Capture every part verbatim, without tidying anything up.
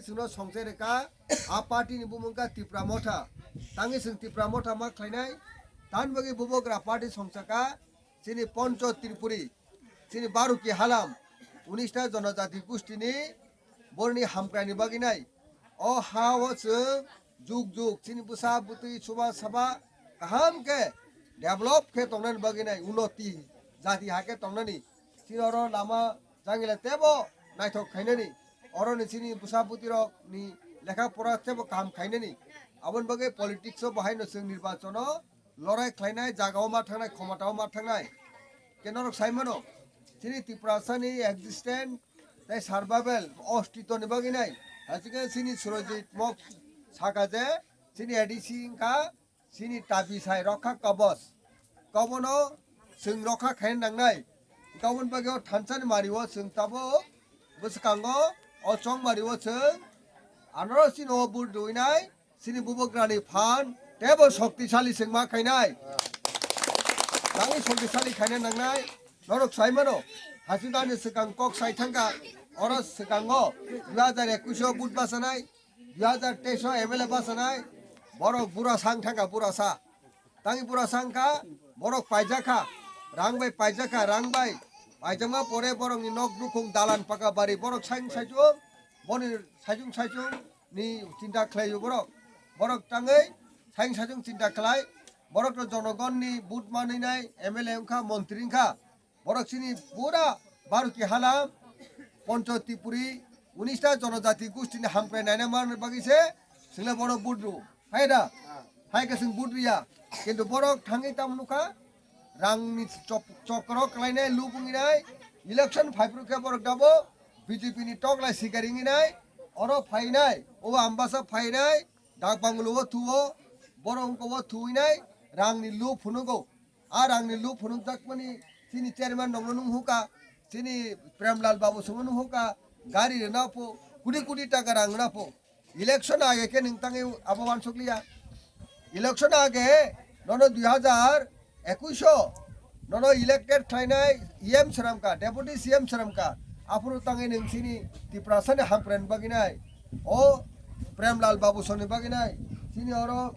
Chwngno songchai rwkha, a party ni bumung kha Tipra Motha. Tangwi chwng Tipra Motha ma khlainai, tan bagwi bubagra party songchakha, chini Poncho Tripuri, chini Baruki Halam, unis ta jonojati gustini borni hamkraini bagwi nai. O ha o chwng jug jug chini bwsa bwtwi chuba saba kaham khe develop khe tongnani bagwi nai, unoti jati ha khe tongnani. Chini oro lama jangila tebo naithok khainani. Oroni chini bwsa bwtwi rok ni lekha pora tebo kaham khainani. Aboni bagwi politics o bahai no chwng nirbachon o lorai khlainai, jaga o ma thangnai, khomota o ma thangnai. Khe norok sai mano, chini Tiprasa ni existence tei survival, ostitto ni bagwi nai. Hachikhe chini Surojit Mok saka je, chini A D C wngkha, chini tabi sai rokha kabos. Kobono chwng rokha khaina nangnai. Kabon bagwi o thansa ni mari o chwng tabuk bwskango o chong mari o chwng anoro chini o bur duinai. Chini bubagrani phan tebo shoktisali chwng ma khainai. Tangwi shoktisali khaina nangnai. Norok sai mano, Hasina ni swkang kok sai thangkha, oro swkango dui hajar ekwis o but bachanai, dui hajar teis o M L A bachanai, borok bura sang thangkha, bura sa. Tangwi bura sang kha, borok paijak kha, rang bai paijak kha, rang bai paijakma pore borokni nok nukhung dalan paka bari borok saiyung saichung, boni saiyung saichung ni chinta khlaio borok. Borok tangwi saiyung saichung chinta khlai, borok to jonogonni but manwi nai, M L A wngkha, montri wngkha. Borok chini pura Baruki Halam, Poncho Tripuri, unis ta jonojati gustini hamkrai naina man bagwi se chwngno bono but rw. Hai da? Hai khe chwng but rwya. Kintu borok thangwi tamo nukha, rangni chok-, chokro kwlainai, lubunginai, election phaiphru khe borok dabo B J P ni toklai sikari wnginai, oro phainai, o Ambasa phainai, dak banglo o thuo, borok wngkha o thuinai, rangni lub phunugo. A rangni lub phunukjakmani chini chairman rokno nung hukha, chini Premlal Babu songno nung hukha, gari rwna pho, kudi kudi taka rang rwna pho. Election age khe nwng tangwi abo wansukliya. Election age nono dui hajar ekwis o nono elected khlainai E M sramkha, Deputy C M sramkha. Aphuru tangwi nwng chini Tiprasani hamkraini bagwi nai. O Premlal Babu songni bagwi nai. Chini oro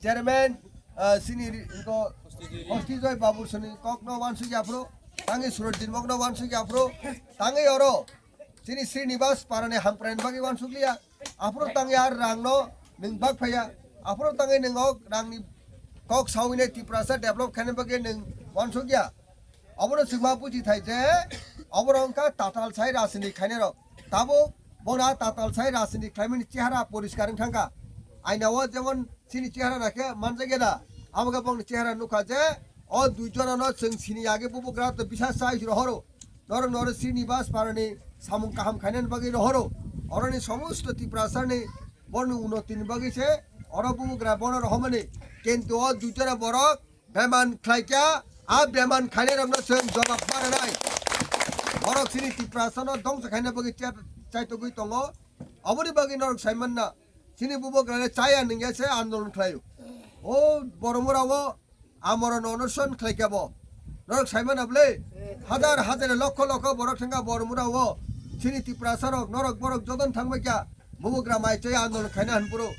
chairman, ah, chini ri-, ko Hosti Joy Babu songni kokno wansukya aphuru. Tangwi Surojit Mokno wansukya aphuru. Tangwi oro chini Srinivas Parani hamkraini bagwi wansukliya. Aphuru tangwi ar rangno nwng bak phaiya. Aphuru tangwi nwng o rangni kok sawinai Tiprasa develop khaina bagwi nwng wansukya. Obono chwngma buji thai je, obono wngkha tatal sai rajniti khainai rok. Tabuk bono a tatal sai rajniti khlaimani chehara poriskar wng thangkha. Aina o jemon chini chehara nakhe manjakya da, abo khe bongni chehara nukha je, o dui jonano chwng sini yagwi bubagra to bisa sai rohoro. Norok noro Srinivas Parani samung kaham khainani bagwi rohoro. Oroni somosto Tiprasani borni unotini bagwi se oro bubagra bono rohormani. Kintu o dui jona borok beman khlaikha, a beman khainairokno chwng jobab mananai. Borok chini Tiprasano dongsa khaina bagwi chat-, chaitogwi tongo. Aboni bagwi norok saimanna, chini bubagrani chaya nungya se andolon khlaio. O Boromura o amorano onoson khlaikha bo. Norok saimana bwle? Hajar hajar lokho lokho borok thangkha Boromura o. Chini Tiprasarok norok borok joton thangbaikha. Bubagra mai chai andolon khaina hwnphuru.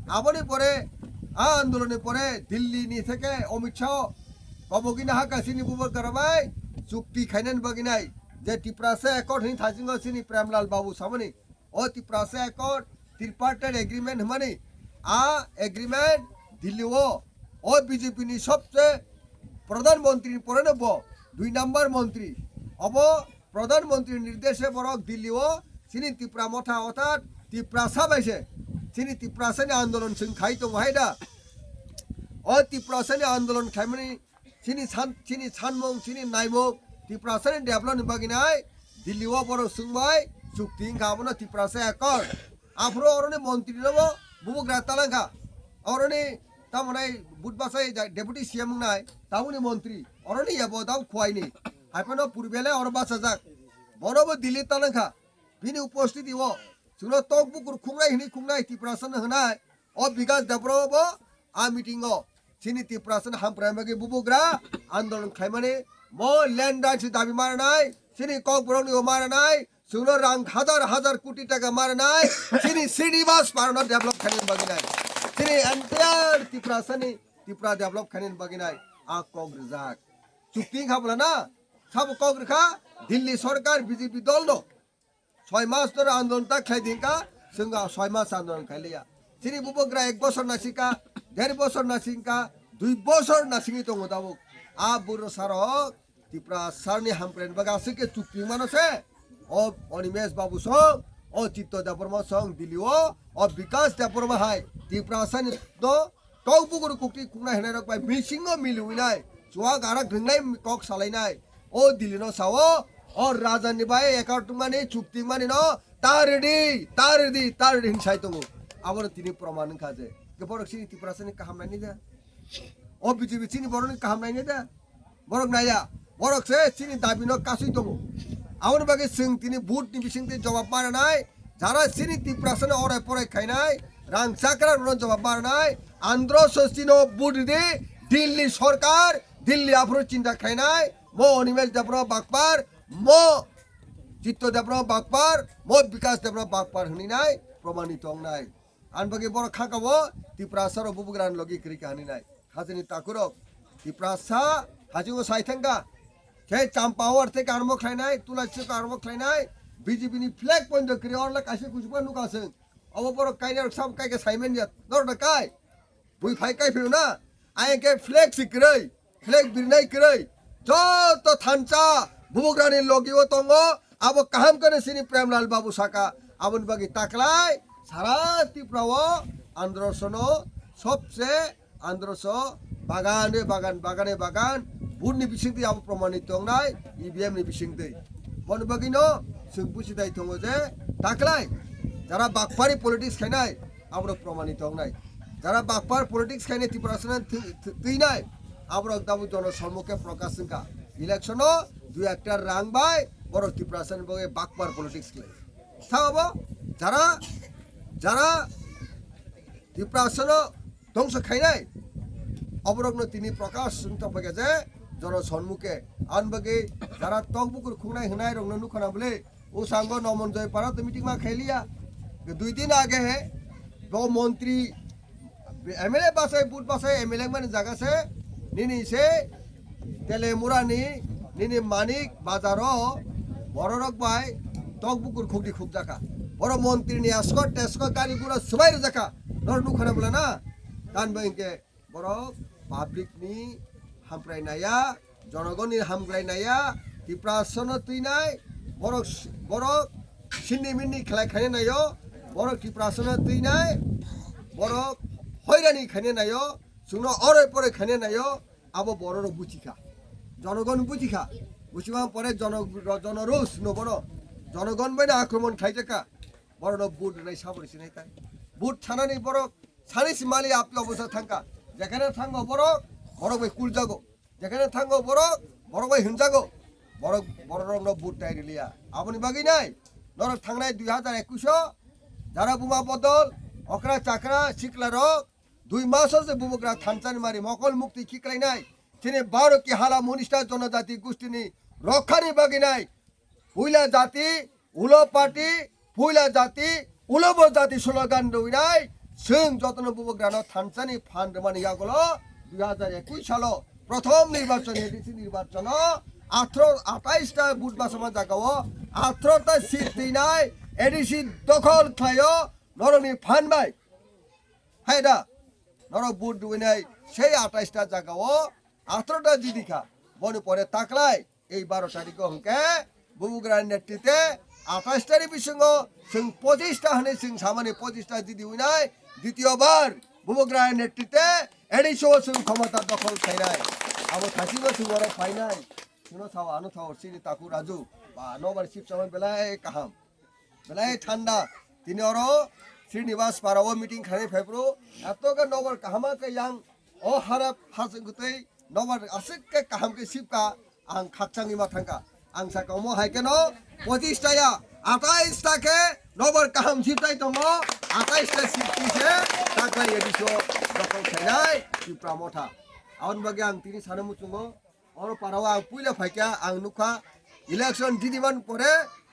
Aboni pore, a andolonni pore Delhi ni theke Amit Shah o kobogina haka chini bubagra bai chukti khainani bagwi nai. Je Tiprasa Accord hini thasingo chini Premlal Babu samani. O Tiprasa Accord, Tripartite Agreement hwnmani. A agreement Delhi o, o B J P ni sobse Pradhan Mantri ni pore no bo dui number montri. Obo Pradhan Mantri nirdeshe borok Delhi o chini Tipra Motha orthat Tiprasa bai se chini Tiprasa ni andolon chwng khai tongo hai da. O Tiprasa ni andolon khaimani chini san, chini sanmung, chini naimung Tiprasa ni develop ni bagwi nai Delhi o borok chwngbai chukti wngkha abono Tiprasa Accord. Aphuru oroni montri no bo bubagra talangkha. Oroni tamonai but bachai ja-, deputy C M wngnai tabukni montri. Oroni yabo dau khuaini. Haiphano purbe le oro bachajak. Bono bo Delhi talangkha. Bini upostiti o chwngno tok bukur khungnai hwnwi khungnai Tiprasa no hwnai. O Bikas Debbarma bo a meeting o chini Tiprasa no hamkraima bagwi bubagra andolon khlaimani mo land rights dabi maranai, chini kokborok ni o maranai, Chwngno rang hajar hajar koti taka marinai, chini Srinivas Parano develop khainani bagwi nai. Chini entire Tiprasani, Tipra develop khainani bagwi nai. A kok rijak. Chukti wngkha bwla na? Sabo kok rwkha Delhi sorkar B J P dolno. Soi mas dhori andolon ta khlai di wngkha, chwng soi mas andolon khailiya. Chini bubagra ek bosor nasingkha, der bosor nasingkha, dui bosor nasingwi tongo tabuk. A bwrwsarok Tiprasani hamkraini bagwi aswk khe chukti mano se. O Animesh Babu song, o Chitto Debbarma song Delhi o, o Bikash Debbarma hai Tiprasani no tok bukur kukti kukna hinai rok bai meeting o miliwi nai. Chuak arak ringnai kok salai nai. O Delhi no sao, o raja ni bai ekar tungmani, chukti mani no, ta ready, ta ready, ta ready hin sai tongo. Abono tini proman wngkha je. Ke borok chini Tiprasani kaham nai ni da. O B J P chini borok ni kaham nai ni da. Borok naya, borok se chini dabi no kasui tongo. Aboni bagwi chwng tini vote ni bisingtwi jawab mananai, jara chini Tiprasano orai porai khainai, rang chakra rokno jawab mananai, andro so chino vote ridi, Delhi sorkar, Delhi aphuru chinta khainai, mo Animesh Debbarma bakpar, mo Chitto Debbarma bakpar, mo Bikash Debbarma bakpar hwnwi nai, promanito wngnai. Ani bagwi borok khakao Tiprasa rok bubugrani logi kwrwi kha hinwi nai. Hajini takhurok Tiprasa hajingo sai thangkha. Khe Champawar theke armo khlainai, Tulachok armo khlainai, B J P ni flag pointo kwrwi orla kaisa kuchukma nukha chwng. Obo borok kainai rok sabo kaikha saiman ya. Norok da kai. Bui phai kai phiyuna. Ayang khe flag si kwrwi. Flag birnai kwrwi joto thansa bubugrani logi o tongo. Abo kaham khe chini Premlal Babu saka. Aboni bagwi taklai sara Tripura o androsono sobse androso bagane bagan, bagane bagan, vote ni bisingtwi abo promanito wngnai, E V M ni bisingtwi. Boni bagwino chwng buchidai tongo je taklai jara bakpari politics khainai, aborok promanito wngnai. Jara bakpar politics khainai Tiprasano twi-, twi-, twinai, aborok tabuk jono sommuke prokash wngkha. Election o dui ekta rang bai borok Tiprasani bagwi bakpar politics khlai. Sa abo jara, jara Tiprasano dongso khainai, aborokno tini prokash wng tongphaikha je jono sommuke. Ani bagwi jara tok bukur khungnai hwnai rokno nukhana bwle. O sango Nomonjoy para to meeting ma khailiya. Dui din age he, bo montri, M L A basai, but basai, M L A mani jaga se, nini se, Telemurani, nini Manik Bazaro, bororok bai, tok bukur khukdi khukjaka. Boro montri ni asko, tesko, gari gura subai rwjaka. Nor nukhana bwla na, tan bo hinkhe, borok public ni hamkrai naya, jonogon ni hamkrai naya, Tiprasano twinai, borok, borok sinni minni khlai khaina nayo, borok Tiprasano twinai, borok hoirani khaina nayo, chwngno oroi poroi khaina nayo, abo bororok buchikha. Jonogon buchikha. Buchima pore jono-, jonoros no bono. Jonogon bai na akromon khlaijakha. Borokno vote rwnai saboni sinai tai. Vote thanani borok Sani si mali apni obostha thangkha. Jekhane thango borok, borok bai kuljago. Jekhane thango borok, borok bai hwnjago. Borok, bororokno vote tai riliya. Aboni bagwi nai, norok thangnai dui hajar ekush o, jara buma bodol, okra chakra, sikla rok, dui maso je bubagra thansani mari mokol mukti khiklainai. Chini baro ki hala monista jonojati gustini rokhani bagwi nai. Puila jati, ulo party, puila jati, ulo bo jati slogan rwinai, chwng jotono bubagrano thansani phan rwmani yagulo dui hajar ekush salo prothom nirbachon, A D C nirbachono athro, atais ta vote basama jagao athro ta seat twinai A D C dokhol khlaio norokni phan bai. Hai da, norok vote rwinai sei atais ta jagao athro ta jidi kha. Boni pore taklai ei baro tarikh o hwnkhe bubagrani netrite atais tarikh bisingo chwng pochis ta hwnwi chwng samani pochis ta jidi winai ditiyo bar bubagrani netrite A D C o chwng khomota dokhol khainai. Abo thachino chwng oro phainai. Chwngno sao, ano sao, chini takhuk Raju. Ba, nobar sip chamai belai kaham. Belai thanda. Tini oro Srinivas para o meeting khainai phaiphuru. Eto khe nobar kahama khe yang o harap hachwk kwtwi nobar aswk khe kaham khe sipka ang khakchangwi ma thangkha. Ang sakha omo hai kheno pochis ta ya, atais ta khe nobar kaham siptai tongo, atais ta sipti se taklai A D C o dokhol khainai Tipra Motha. Aboni bagwi ang tini sana muchungo. Oro parao ang puila phaikha, ang nukha election jidiman pore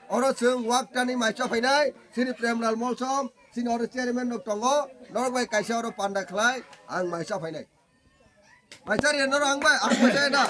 Oro chwng waktani mai cha phainai, chini Premlal Molsom, chini oro chairman rok tongo, norok bai kaisa oro panda khlai, ang mai cha phainai. Mai cha riya norok ang bai, ang mai cha na.